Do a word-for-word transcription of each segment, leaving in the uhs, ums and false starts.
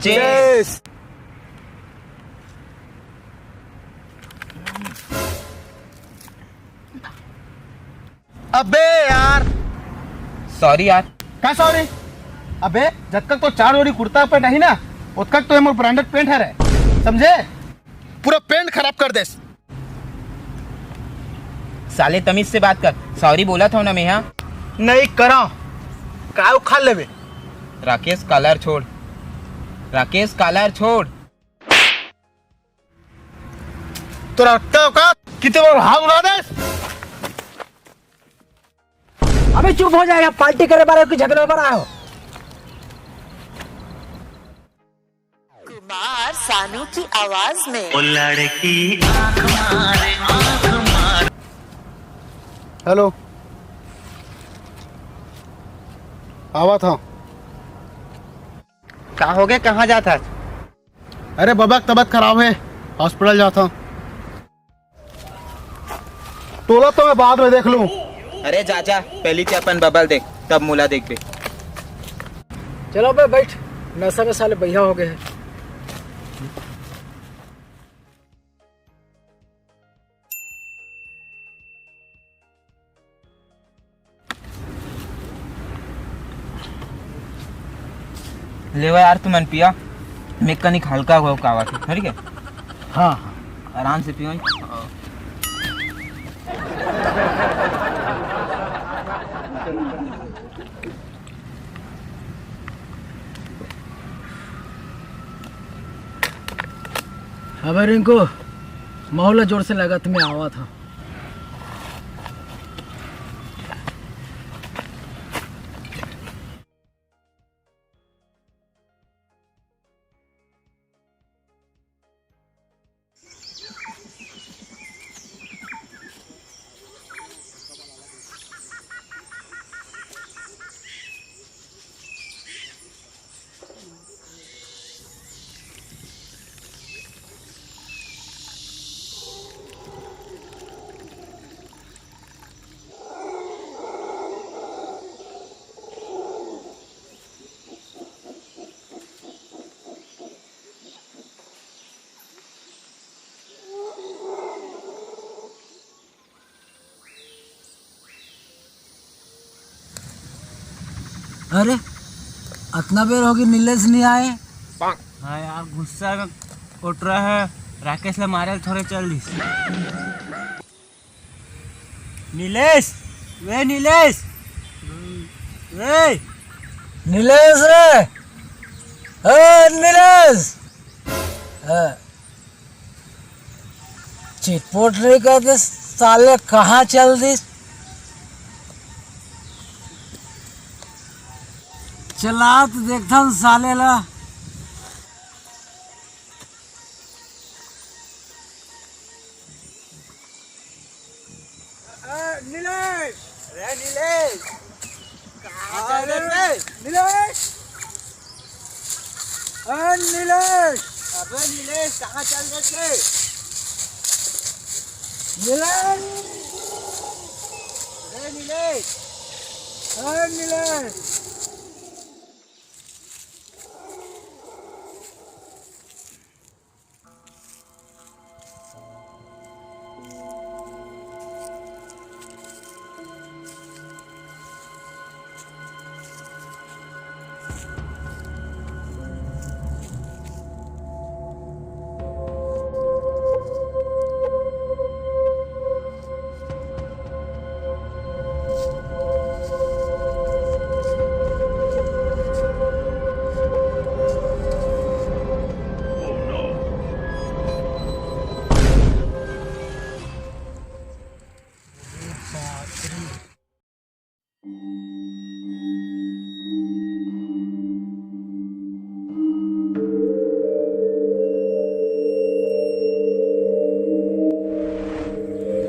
Cheers। अबे यार, sorry यार। का sorry? अबे, जतका तो चार जोड़ी कुर्ता पैंट आही ना, ओतका तो मोर branded पैंट हरे, समझे? पूरा पैंट खराब कर देस। साले, तमीज से बात कर। Sorry बोलत हंव ना मैं, हां? नहीं करा। काय उखाड़ लेबे? राकेश, कालर छोड़। राकेश, कालर छोड़। तोर अतका औकात कि तैं मोर हाथ उला देस? अबे चुप हो जा, यहां party करे बर आए हो कि झगड़े बर आए हो? कुमार सानू की आवाज में। Hello, आवत हंव। का होगे, कहां जात हस? अरे, बबा के तबीयत खराब हे, hospital जात हंव। तोला तो मैं बाद में देख लूं। अरे जा जा, पहिली तैं अपन बबा ल देख, तब मोला देखबे। चलो बे, बैठ, नशा में साले बइहा हो गए हैं। लेवा यार, तुमन पिया, मैं कनिक हल्का होके आवत हंव, ठीक है? हां, हां। आराम से पियो। अबे रिंकू, महू ल जोर से लगत, मैं आवत हंव। अरे, अतना बेर होगे, नीलेश नहीं आए। हां यार, गुस्सा में कोटरा हे, राकेश ल मारे ल थोरे चल दिस। नीलेश, वे नीलेश, वे नीलेश रे, ए नीलेश, ए, चिटपुट नहीं कर दे साले, कहां चल दिस? चला तो देखथन साले ला। ए, नीलेश! अरे नीलेश! कहाँ चल अरे रहे रे? नीलेश! ए, नीलेश! अबे नीलेश, कहाँ चल रहे थे? नीलेश! अरे नीलेश! ए, नीलेश!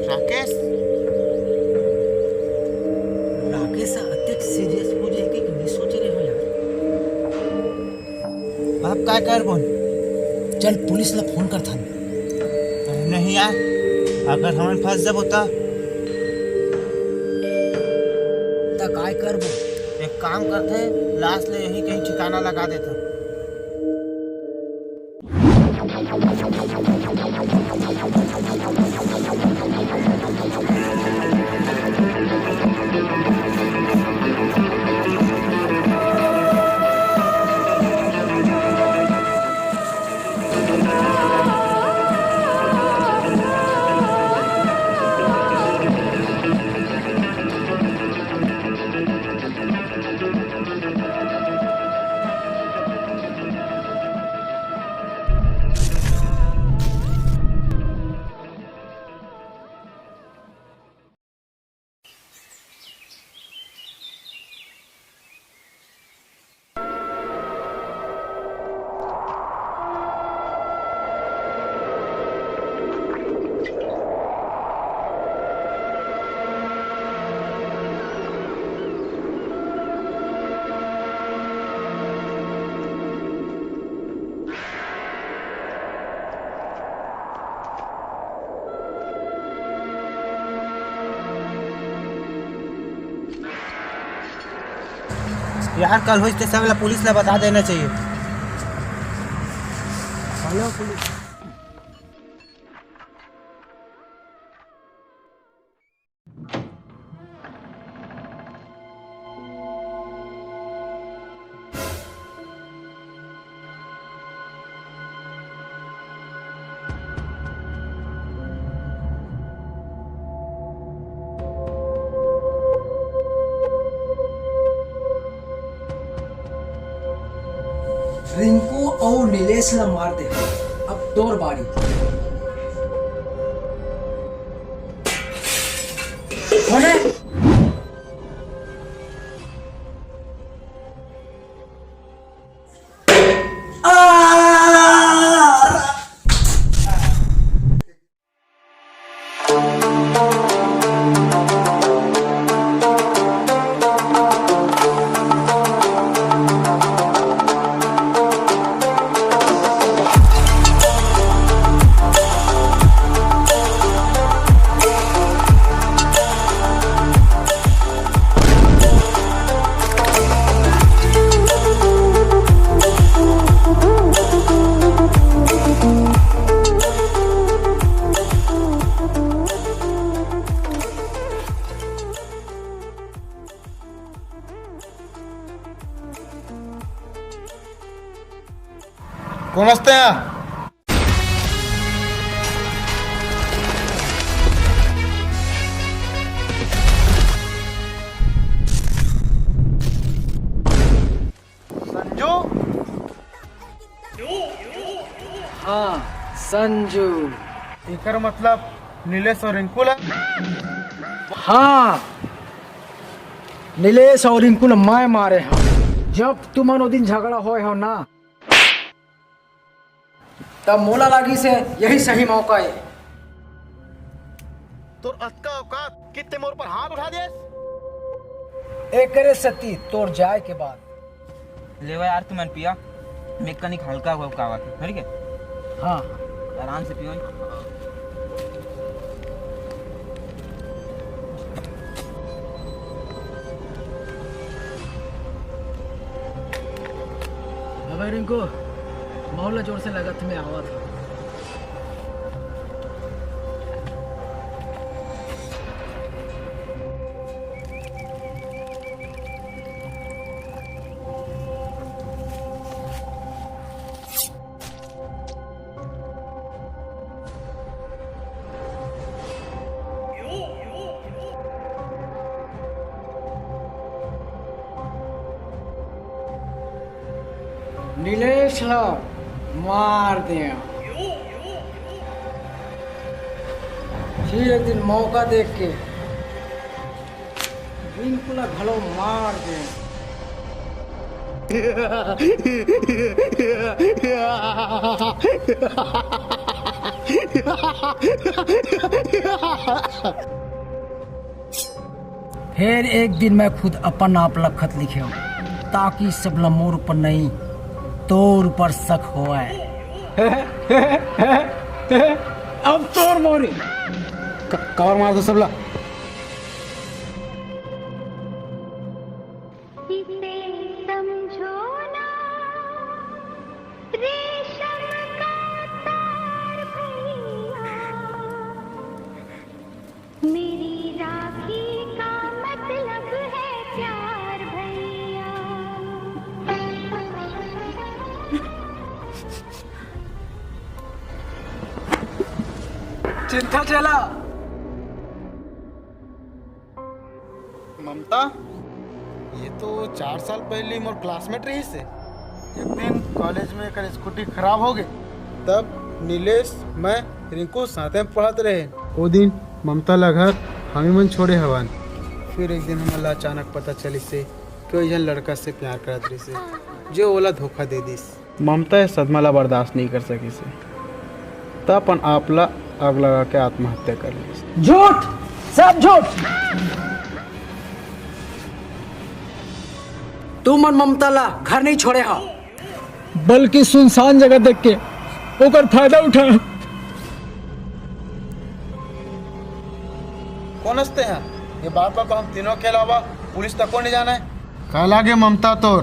राकेश? राकेश ह अतेक serious हो जाही कि नहीं सोचे रहे हो यार। अब काय करबो? चल पुलिस ला फोन करथन। नहीं यार, अगर हमन फंस जबो त? त काय करबो? एक काम करथे, लाश ले यही कहीं ठिकाना लगा देथन। यार, कल होइस ते सब ला पुलिस ला बता देना चाहिए। Hello police. रिंकू अउ नीलेश ला मार दे। अब तोर बारी। होने। आ! कोन हस तें? संजू? हाँ, संजू। एकर मतलब नीलेश अउ रिंकू ला? हाँ, नीलेश अउ रिंकू ला मैं मारे हँव। जब तुमन ओ दिन झगड़ा होय हव ना, तब मोला लागिस हे यही सही मौका ए। तोर अतका औकात कि तें मोर ऊपर हाथ उठा देस? एकरे सेती तोर जाय के बाद। लेवा यार, तुमन पिया, मैं कनिक हल्का हुआ कावा के, ठीक है? हाँ। आराम से पियो। अबे रिंकू, माहौल ला जोर से लगत में आवत ह। नीलेश ला मार दे। फिर एक दिन मौका देख के रिंकू ला घलो मार दे। फेर एक दिन मैं खुद अपन आप ला खत लिखेंव, ताकि सबला मोर ऊपर नहीं, तोर ऊपर शक होवय। अब तोर मोरी। क-, काबर मारथस सबला? इसे समझो ना, रेशम का तार भैया। मेरी राखी का मतलब है प्यार भैया। चिंता चला। ममता, ये तो चार साल पहली मोर classmate रहिस हे। एक दिन college में एकर scooty खराब हो गे, तब नीलेश, मैं, रिंकू साथे में पढ़त रहेन। ओ दिन ममता ला घर हमी मन छोड़े हवन। फिर एक दिन हमन ला अचानक पता चलिस हे कि ओ एक झन लड़का से प्यार करत रहिस हे, जो ओला धोखा दे दिस। ममता ए सदमा ला बर्दाश्त नइ कर सकिस हे, त अपन आप ला आग लगा के आत्महत्या कर लिस। झूठ, सब झूठ। तुमन ममता ला घर नइ छोड़े हव, बल्कि सुनसान जगह देख के ओकर फायदा उठाए। कोन हस तें? ये बात ला तो हम तीनों के अलावा पुलिस तको नइ जानय। का लागे ममता तोर?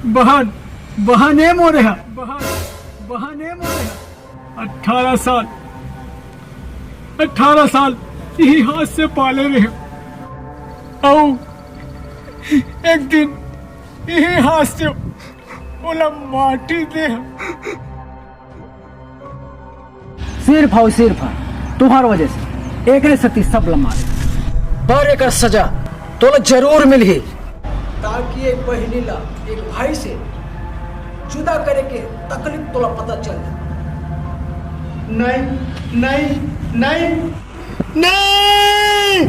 बहन, बहन ए मोरे हा, बहन, बहन ए मोरे हा। अठारह साल, अठारह साल इही हाथ से पाले रहे, अउ एक दिन इही हाथ से ओला माटी दे। सिर्फ अउ सिर्फ तुहर वजह से एकरे सेती सब ला मारे। पर एकर सजा तोला जरूर मिलही। ताकि एक बहिनी ला एक भाई से जुदा करे के तकलीफ तोला पता चल जाए। नहीं, नहीं, नहीं, नहीं।